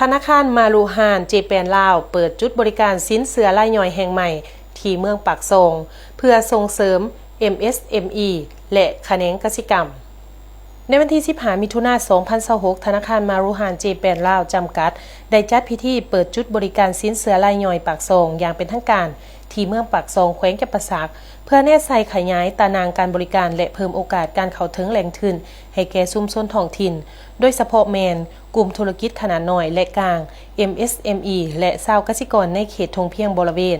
ທະນາຄານມາລຸຮານເຈແປນລາວ ເປີດຈຸດບໍລິການສິນເຊື່ອລາຍຍ່ອຍແຫ່ງໃໝ່ທີ່ເມືອງປາກຊ່ອງ ເພື່ອສົ່ງເສີມ ເອັມເອສເອັມອີ ແລະ ຂະແໜງກະສິກຳ. ໃນວັນທີສິບຫ້າ ມິຖຸນາ ສອງພັນຊາວຫົກ ທະນາຄານມາລຸຮານເຈແປນລາວ ຈຳກັດ ໄດ້ຈັດພິທີເປີດຈຸດບໍລິການສິນເຊື່ອລາຍຍ່ອຍປາກຊ່ອງຢ່າງເປັນທາງການ ທີ່ເມືອງປາກຊ່ອງ ແຂວງຈຳປາສັກ ເພື່ອແນໃສ່ຂະຫຍາຍຕາໜ່າງການບໍລິການ ແລະ ເພີ່ມໂອກາດການເຂົ້າເຖິງແຫຼ່ງທຶນໃຫ້ແກ່ຊຸມຊົນທ້ອງຖິ່ນ, ໂດຍສະເພາະແມ່ນກຸ່ມທຸລະກິດຂະໜາດນ້ອຍ ແລະ ກາງ ເອັມເອສເອັມອີ ແລະ ຊາວກະສິກອນໃນເຂດທົ່ງພຽງບໍລິເວນ.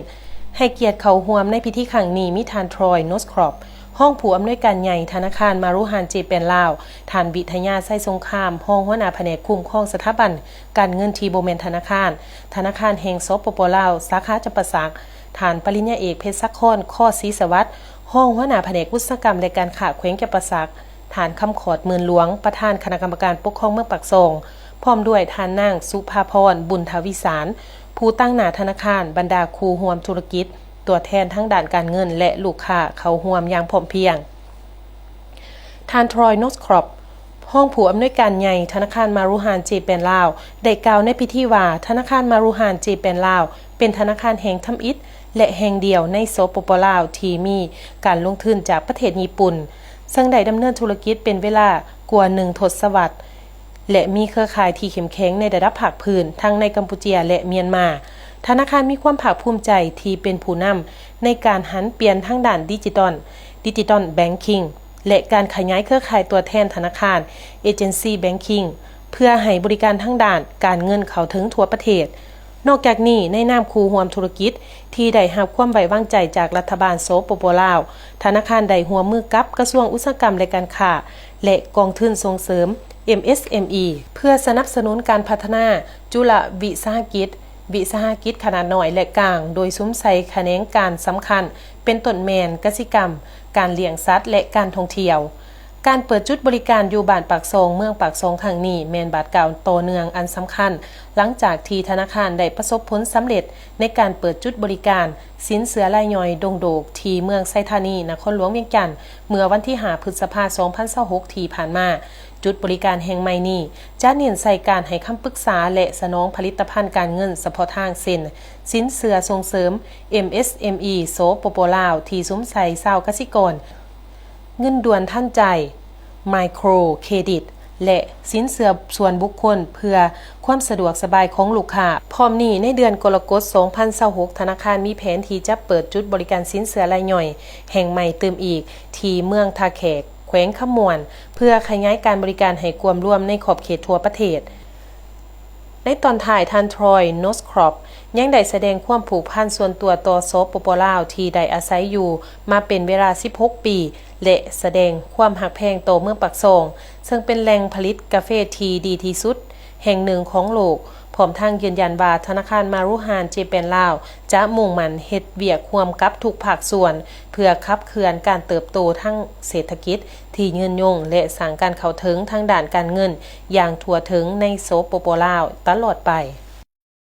ໃຫ້ກຽດເຂົ້າຮ່ວມໃນພິທີຄັ້ງນີ້ມີທ່ານ Troy Northcroft ຮອງຜູ້ອຳນວຍການໃຫຍ່ທະນາຄານມາລຸຮານເຈແປນລາວ, ທ່ານ ວິທະຍາ ໄຊສົງຄາມ ຮອງຫົວໜ້າພະແນກຄຸ້ມຄອງສະຖາບັນການເງິນທີ່ບໍ່ແມ່ນທະນາຄານ ທະນາຄານແຫ່ງ ສປປ ລາວ ສາຂາຈຳປາສັກ, ທ່ານປະລິນຍາເອກ ເພັດສາຄອນ ຄອສີສະຫວັດ ຮອງຫົວໜ້າພະແນກອຸດສາຫະກຳ ແລະ ການຄ້າແຂວງຈຳປາສັກ, ທ່ານ ຄຳຂອດ ໝື່ນຫຼວງ ປະທານຄະນະກຳມະການປົກຄອງເມືອງປາກຊ່ອງ ພ້ອມດ້ວຍທ່ານນາງ ສຸພາພອນ ບຸນທະວິສານ ຜູ້ຕາງໜ້າທະນາຄານ, ບັນດາຄູ່ຮ່ວມທຸລະກິດ, ຕົວແທນທາງດ້ານການເງິນ ແລະ ລູກຄ້າເຂົ້າຮ່ວມຢ່າງພ້ອມພຽງ. ທ່ານ Troy Northcroft ຮອງຜູ້ອຳນວຍການໃຫຍ່ທະນາຄານມາລຸຮານເຈແປນລາວ ໄດ້ກ່າວໃນພິທີວ່າ ທະນາຄານມາລຸຮານເຈແປນລາວ ເປັນທະນາຄານແຫ່ງທຳອິດ ແລະ ແຫ່ງດຽວໃນ ສປປ ລາວ ທີ່ມີການລົງທຶນຈາກປະເທດຍີ່ປຸ່ນ, ເຊິ່ງໄດ້ດຳເນີນທຸລະກິດເປັນເວລາກວ່າໜຶ່ງທົດສະວັດ ແລະ ມີເຄືອຂ່າຍທີ່ເຂັ້ມແຂງໃນລະດັບພາກພື້ນ ທັງໃນກຳປູເຈຍ ແລະ ມຽນມາ. ທະນາຄານມີຄວາມພາກພູມໃຈທີ່ເປັນຜູ້ນຳໃນການຫັນປ່ຽນທາງດ້ານດິຈິຕອນ, Digital Banking ແລະ ການຂະຫຍາຍເຄືອຂ່າຍຕົວແທນທະນາຄານ, Agency Banking ເພື່ອໃຫ້ບໍລິການທາງດ້ານການເງິນເຂົ້າເຖິງທົ່ວປະເທດ. ນອກຈາກນີ້, ໃນນາມຄູ່ຮ່ວມທຸລະກິດທີ່ໄດ້ຮັບຄວາມໄວ້ວາງໃຈຈາກລັດຖະບານ ສປປ ລາວ, ທະນາຄານໄດ້ຮ່ວມມືກັບກະຊວງອຸດສາຫະກຳ ແລະ ການຄ້າ ແລະ ກອງທຶນສົ່ງເສີມ ເອັມເອສເອັມອີ ເພື່ອສະໜັບສະໜູນການພັດທະນາຈຸລະວິສາຫະກິດ, ວິສາຫະກິດຂະໜາດນ້ອຍ ແລະ ກາງ, ໂດຍສຸມໃສ່ຂະແໜງການສຳຄັນ ເປັນຕົ້ນແມ່ນກະສິກຳ, ການລ້ຽງສັດ ແລະ ການທ່ອງທ່ຽວ. ການເປີດຈຸດບໍລິການຢູ່ບ້ານປາກຊ່ອງ ເມືອງປາກຊ່ອງຄັ້ງນີ້ ແມ່ນບາດກ້າວຕໍ່ເນື່ອງອັນສຳຄັນ ຫຼັງຈາກທີ່ທະນາຄານໄດ້ປະສົບຜົນສຳເລັດໃນການເປີດຈຸດບໍລິການສິນເຊື່ອລາຍຍ່ອຍດົງໂດກ ທີ່ເມືອງໄຊທານີ ນະຄອນຫຼວງວຽງຈັນ ເມື່ອວັນທີຫ້າ ພຶດສະພາ ສອງພັນຊາວຫົກ ທີ່ຜ່ານມາ. ຈຸດບໍລິການແຫ່ງໃໝ່ນີ້ຈະເນັ້ນໃສ່ການໃຫ້ຄຳປຶກສາ ແລະ ສະໜອງຜະລິດຕະພັນການເງິນສະເພາະທາງ ເຊັ່ນ ສິນເຊື່ອສົ່ງເສີມ ເອັມເອສເອັມອີ ສປປ ລາວ ທີ່ສຸມໃສ່ຊາວກະສິກອນ, ເງິນດ່ວນທັນໃຈ, ໄມໂຄຣເຄຣດິດ ແລະ ສິນເຊື່ອສ່ວນບຸກຄົນ ເພື່ອຄວາມສະດວກສະບາຍຂອງລູກຄ້າ. ພ້ອມນີ້, ໃນເດືອນກໍລະກົດ ສອງພັນຊາວຫົກ ທະນາຄານມີແຜນທີ່ຈະເປີດຈຸດບໍລິການສິນເຊື່ອລາຍຍ່ອຍແຫ່ງໃໝ່ຕື່ມອີກ ທີ່ເມືອງທ່າແຂກ ແຂວງຄຳມ່ວນ ເພື່ອຂະຫຍາຍການບໍລິການໃຫ້ກວມລວມໃນຂອບເຂດທົ່ວປະເທດ. ໃນຕອນທ້າຍ, ທ່ານ Troy Northcroft ຍັງໄດ້ສະແດງຄວາມຜູກພັນສ່ວນຕົວຕໍ່ ສປປ ລາວ ທີ່ໄດ້ອາໄສຢູ່ມາເປັນເວລາສິບຫົກປີ ແລະ ສະແດງຄວາມຮັກແພງຕໍ່ເມືອງປາກຊ່ອງ ເຊິ່ງເປັນແຫຼ່ງຜະລິດກາເຟທີ່ດີທີ່ສຸດແຫ່ງໜຶ່ງຂອງໂລກ, ພ້ອມທັງຢືນຢັນວ່າ ທະນາຄານມາລຸຮານເຈແປນລາວ ຈະມຸ່ງໝັ້ນເຮັດວຽກຮ່ວມກັບທຸກພາກສ່ວນ ເພື່ອຂັບເຄື່ອນການເຕີບໂຕທາງເສດຖະກິດທີ່ຍືນຍົງ ແລະ ສ້າງການເຂົ້າເຖິງທາງດ້ານການເງິນຢ່າງທົ່ວເຖິງໃນ ສປປ ລາວ ຕະຫຼອດໄປ.